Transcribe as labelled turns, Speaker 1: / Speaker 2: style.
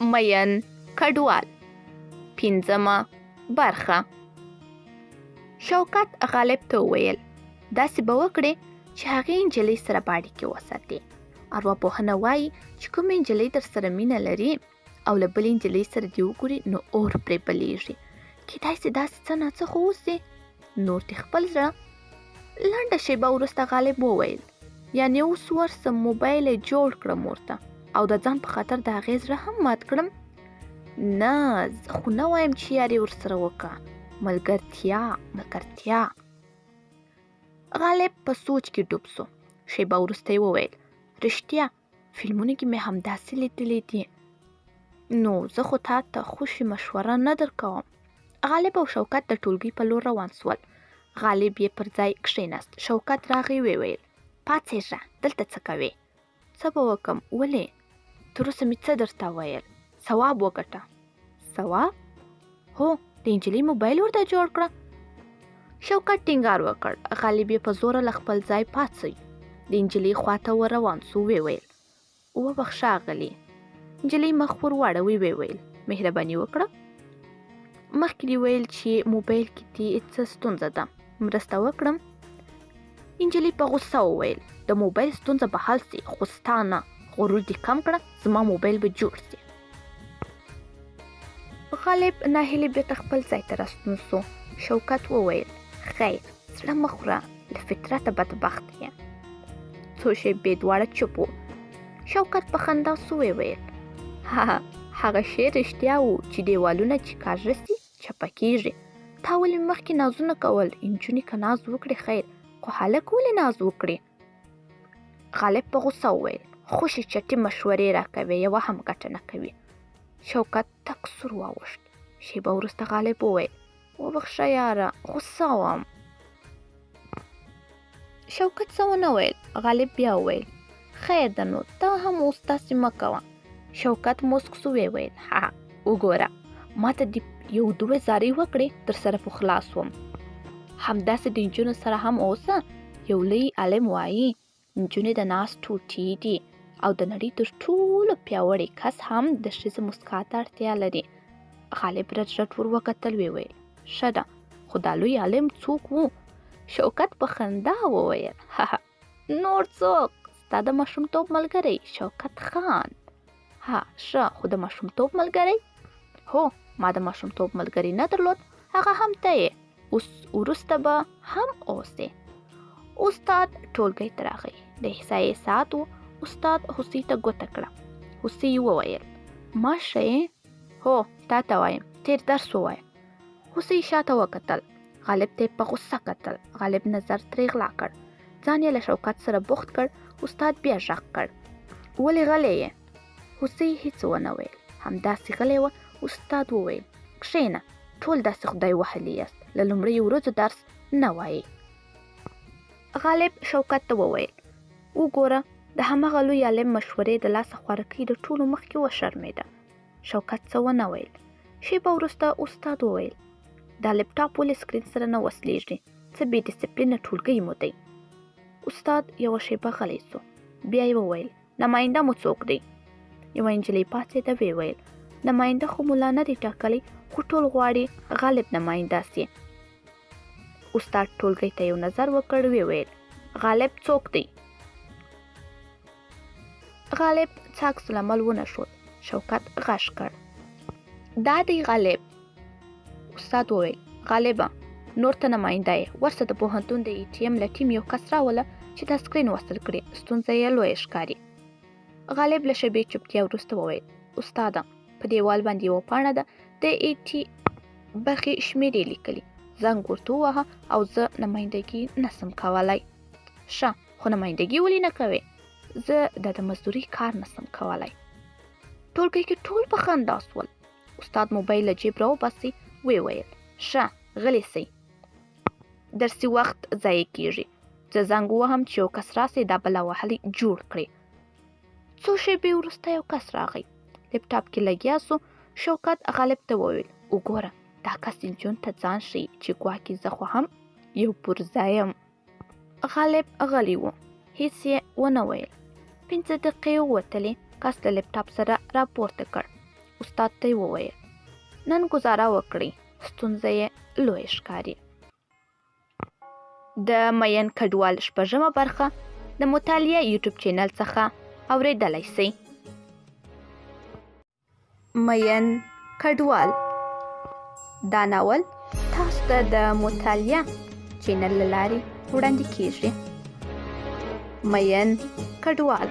Speaker 1: مین کډوال پنځمه برخه. شوکت غالب ته وویل، داسې به وکړې چې هغې نجلۍ سره به اړیکې وساتې. ارواپوهنه وایي چې کومې نجلۍ در سره مینه لري او له بلې نجلۍ سره دې وګوري نو اور پرې بلېږي. کیدای سي داسې څه ناڅه خو اوسي، نور دې خپل زړه. لنډه شیبه وروسته غالب وویل، یعنې اوس ورسم موبایل یې جوړ کړم ورته او د ځان په خاطر د هغې زړه هم مات کړم؟ نه، زه خو نه وایم چې یاري ورسره وکړه، ملګرتیا ملګرتیا. غالب په سوچ کې ډوب سو. شیبه وروسته یې وویل، رښتیا فلمونو کې مې همداسې لیدلي دي، نو زه خو تا ته خوشې مشوره نه درکوم. غالب او شوکت د ټولګي په لور روان سول. غالب یې پر ځای کښېناست. شوکت راغی ویې ویل، پاڅېږه، دلته څه کوې؟ څه به وکم؟ ولې؟ تر اوسه مې څه درته ویل؟ ثواب وګټه. ثواب؟ هو، د نجلۍ موبایل ورته جوړ کړه. شوکت ټینګار وکړ. غالب یې په زوره له خپل ځای پاڅوي. د نجلۍ خواته ور روان سو، ویې ویل، وبخښه اغلې. نجلۍ مخ ور واړوي، ویې ویل، مهرباني وکړه، مخکې دې ویل چې موبایل کې دې څه ستونزه ده، مرسته وکړم؟ نجلۍ په غوسه وویل، د موبایل ستونزه به حل سي، خو ستا نه. غرور دې کم کړه، زما موبایل به جوړ سي. غالب ناهیلې بیرته خپل ځای ته راستون سو. شوکت وویل، خیر، زړه مه خوره، له فطرته بدبخت یم. څو شېبې دواړه چوپ وو. شوکت په خندا سو، ویې ویل، ها، هغه شعر رښتیا و چې دیوالونه چې کاږه سي چپه کیږي. تا ولې مخکې نازونه کول؟ نجونې که ناز وکړي خیر، خو هلک ولې ناز وکړي؟ غالب په غوسه وویل، خوشې چټي مشورې راکوې، یوه هم ګټه نه کوي. شوکت تک سور واوښت. شېبه وروسته غالب وویل، وبخښه یاره، غوسه وم. شوکت څه ونه ویل. غالب بیا وویل، خیر ده نو، تا هم اوس داسې مه کوه. شوکت موسک سو، ویې ویل، ها وګوره، ما ته دې یو دوه زارۍ وکړې، در سره په خلاص وم. همداسې د نجونو سره هم اوسه. یو لوی عالم وایي، نجونې د ناز ټوټې دي او د نړۍ تر ټولو پیاوړی کس هم د ښځې مسکا ته اړتیا لري. غالب رډ رډ ور وکتل، ویې ویل، ښه ده، خو دا لوی عالم څوک و؟ شوکت په خندا وویل، ها نور څوک، ستا د ماشومتوب ملګری شوکت خان. ها ښه، خو د ماشومتوب ملګری؟ هو، ما د ماشومتوب ملګری نه درلود، هغه هم ته یې، اوس وروسته به هم اوسې. استاد ټولګی ته راغی. د احصایې ساعت و. استاد هوسۍ ته ګوته کړه. هوسۍ وویل، ما ښه یې؟ هو، تا ته وایم، تېر درس ووایه. هوسۍ شاته وکتل. غالب ته یې په غوسه کتل. غالب نظر ترې غلا کړ، ځان یې له شوکت سره بوخت کړ. استاد بیا غږ کړ، ولې غلی یې؟ هوسۍ هیڅ ونه ویل، همداسې غلی وه. استاد وویل، کښېنه، ټول داسې خدای وهلي یاست، له لومړیو ورځو درس نه وایئ. غالب شوکت ته وویل، وګوره، د همغه لوی عالم مشورې د لاسه خوارکۍ د ټولو مخکې وشرمېده. شوکت څه ونه ویل. شېبه وروسته استاد وویل، دا لپټاپ ولې سکرین سره نه وصلېږي؟ څه بې ډسپلینه ټولګی مو دی. استاد یوه شېبه غلی سو، بیا یې وویل، نماینده مو څوک دی؟ یوه نجلۍ پاڅېده، ویې ویل، نماینده خو مو لا نه دی ټاکلی، خو ټول غواړي غالب نماینده سي. استاد ټولګی ته یو نظر وکړ، ویې ویل، غالب څوک دی؟ غالب څه عکس العمل ونه ښود. شوکت غږ کړ، دا دی غالب. استاد وویل، غالبه نور ته نماینده یې، ورسه د پوهنتون د ای ټي ایم له ټیم یو کس راوله چې دا سکرین وصل کړي، ستونزه یې لویه ښکاري. غالب له شېبې چوپتیا وروسته وویل، استاده په دیوال باندې یوه پاڼه ده، د ای ټي برخې شمېرې لیکلي، زنګ ورته ووهه او زه نمایندګي نسم کولی. ښه، خو نمایندګي ولې نه کوې؟ زه د مزدوري کار نسم کولی. ټولګي کې ټول په خندا سول. استاد موبایل له جیب راوباسي، ویې ویل، ښه غلی سئ، درسي وخت ضایع کیږي، زه زنګ ووهم چې یو کس راسي دا بلا وهلی جوړ کړي. څو شېبې وروسته یو کس راغی، لپټاپ کې لګیا سو. شوکت غالب ته وویل، وګوره دا کس نجون ته ځان ښیي چې ګواکې زه خو هم یو پرزه یم. غالب غلی و، هیڅ یې ونه ویل. 5 دقیقې ووتلې، کس له لپټاپ سره راپورته کړ. استاد ته یې وویل، نن ګوزاره وکړئ، ستونزه یې لویه ښکاري. د میین کډوال شپږمه برخه د مطالعه یوټیوب چینل څخه اوریدلی سئ. میین کډوال دا ناول تاسو ته د مطالعه چینل له لارې وړاندې کیږي. میین کډوال.